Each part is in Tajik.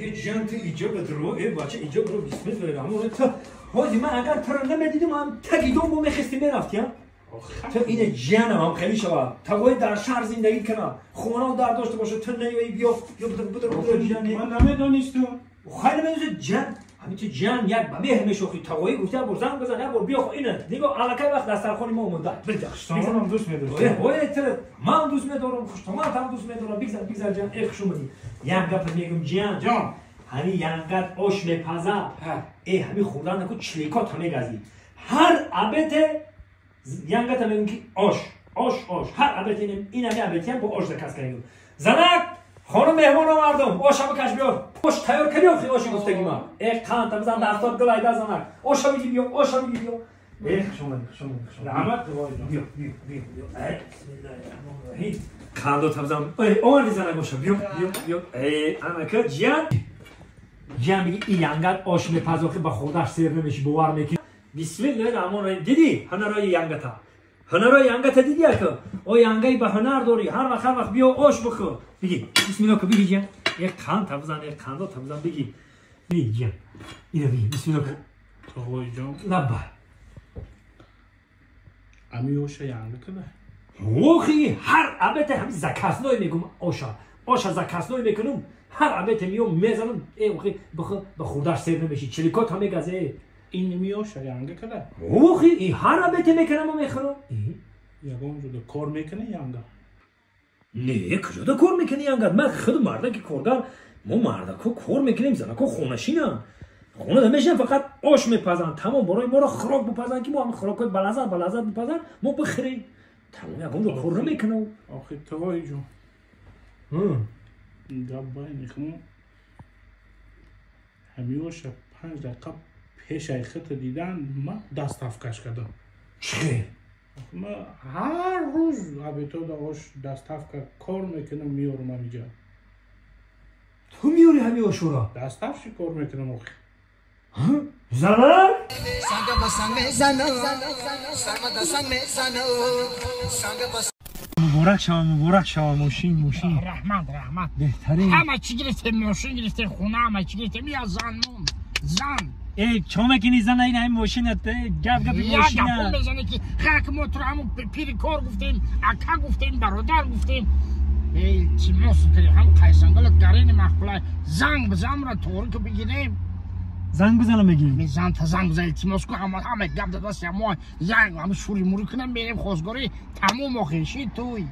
Ҷан ту иҷо бадро, э бача иҷо бро бисмиллоҳир раҳмонир раҳим. Ҳози ман агар туро намедидим, ҳам тагидом бо мехести мерафти, ҳа? Ту ина ҷанам ҳам хеле шава. Тагои дар шаҳр зиндагӣ кана. Хона дар дошта боша, ту наёи биё, ё бидро бидро ҷан. Ман намедонистам. Хайр намедонистам ҷан. Ҳамин ту ҷан як ба меҳр мешохӣ. Тагои гуфта бор занг бизан, як бор биё ина. Нигоҳ аллакай вақт дастархони мо омода. Бигзар. Хуштомонам дӯст медорам. Ой, ту ман дӯст медорам, хуштомонат ҳам дӯст медорам. Бигзар, бигзар ҷан, э хуш омадӣ. Як гап мегӯм ҷан. Ҷон. Ҳамин янгат ош мепаза. Э ҳамин хӯрдан наку чиликот мегазӣ. Ҳар абете янгата мегӯм ки ош, ош, ош. Ҳар абете ин ҳами абетиам бо ош заказ кардем. Занак, хонум меҳмон овардум, оша бикаш биёр. Ош тайёр кардӣ охи оши гуфтагӣ ман. Э қанд бизан 70 гул айда занак. Оша биги биё, оша биги биё. Э хуш омадӣ, хуш омадӣ, хуш омадӣ. Раҳмат тағои ҷон. Биё, биё, биё, биё. Э бисмиллоҳир раҳмонир раҳим. Қандо табзан. Э оварди занак оша биё, биё, биё. Э анака ҷиян. Ҷиян биги и янгат ош мепазохи ба худаш сер намеши бовар мекунӣ. Бисмиллоҳир раҳмонир раҳим. Дидӣ ҳунарои янгата? Ҳунарои янгата дидӣ ака? О янгаи ба ҳунар дорӣ. Ҳар вақт ҳар вақт биё ош бихӯр. Биги бисмиллоҳ ку биги ҷиян. Як қанд табзан, як қандо табзан биги. Биги ҷиян. Ина биги бисмиллоҳ ку. Тағои ҷон. Лаббай. Ами оша янга када? Охи ҳар абете ҳами заказной мегум оша. Оша заказной мекунум. Ҳар абете миём мезанам. Э охи бихӯр ба хӯрдаш сер намеши. Чиликот ҳам мегазе. Ин миёша янга када? Охи и ҳар абете мекунам мехӯрам. Ягон ҷода кор мекунӣ янга? Не, куҷода кор мекунӣ янга? Ман худ мардаки коргар, мо мардако кор мекунем, занако хонашинанд. Хона намешинанд, фақат ош мепазанд. Тамом барои моро хӯрок бипазанд ки мо ҳам хӯрокҳои балаззат балаззат бипазанд, мо бихӯрем. Тамом ягон ҷо кор намекунам. Охи тағои ҷон. Гап байни хмо ҳамиёша 5 дақиқа пешаи хита дидан ман доставкаш кардам. Чӣ? Ман ҳар рӯз абетода ош доставка кор мекунам, меорам ҳамиҷа. Ту меори ҳами ошуро? Доставши кор мекунам охи. Занак? Муборак шава, муборак шава, мошин, мошин. Раҳмат, раҳмат. Беҳтарин. Ҳама чӣ гирифтем, мошин гирифтем, хона ҳама чӣ гирифтем, я зан монд. Зан. Э, чо мекунӣ зана ин ҳами мошинат? Гап гапи мошина. Я гапо мезанӣ ки хак мо туро ҳамун пири кор гуфтем, ака гуфтем, бародар гуфтем. Э, илтимос кардем, ҳам қайсангалат гарини маъқулай. Занг бизанра тоғри ки бигирем. Занг бизанам мегӣ? Мезан та занг бизан, илтимос кун, ҳама ҳама гап дадаст мо занг ҳама шури мури кунам мерем хостгорӣ, тамом охир ши туй.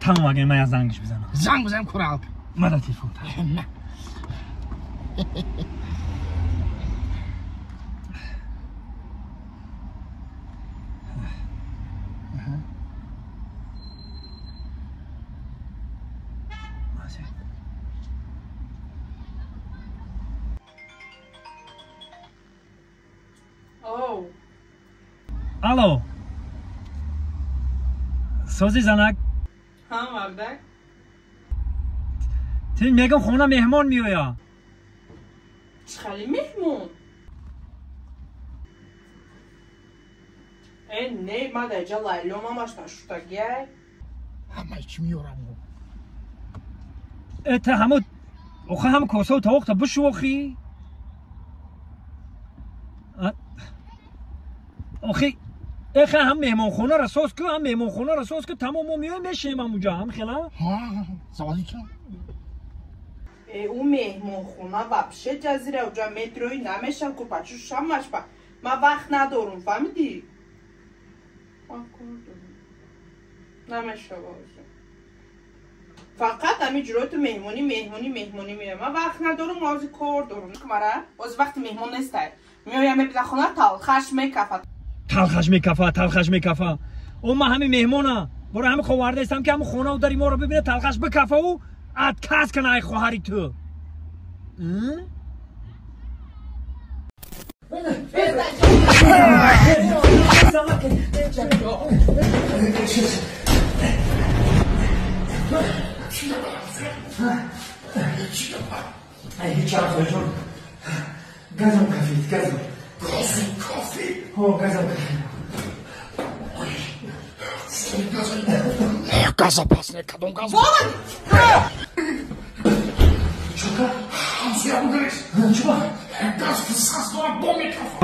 Тамом агар ман зангш бизанам. Занг бизанам куралк. Мада телефон. Алло. Сози занак? Ҳа, мардак. Ту мегам хона меҳмон меоя. Чӣ хали меҳмон? Э, не, ма дар ҷа Лайлом ҳамаш нашудагиай. Ҳамаи чӣ меорам? Э, ту ҳамо охи ҳам косаву тавоқта бишу охи. Охи эхе ҳам меҳмонхонаро соз ку, ҳам меҳмонхонаро соз ку, тамом мо меоем мешинем ҳамунҷо, ҳам хела? Саволи чӣ? Э, ӯ меҳмонхона вообще ҷазира, уҷа метрои намешав ку, пачу шамаш ба. Ман вақт надорум, фаҳмидӣ? Ман кор дорам. Намешава озо. Фақат ҳамин ҷурои ту меҳмонӣ, меҳмонӣ, меҳмонӣ меоям. Ман вақт надорум, ози кор дорум. Мара, ози вақти меҳмон нестай. Меоям мебина хона талхаш мекафад. Талхаш мекафа, талхаш мекафа. О ман ҳамин меҳмона. Бора ҳамин ховардаистам ки ҳамин хонаву дари моро бибина талхаш бикафаву отказ кана ай хоҳари ту. Газам кафид, газам. Кофе, кофе. О, газам кафид. Газа пас не, кадом газ? Вон! Чока? Ҳамсоя бугириш. Газ фисас дорад, бо микрофон.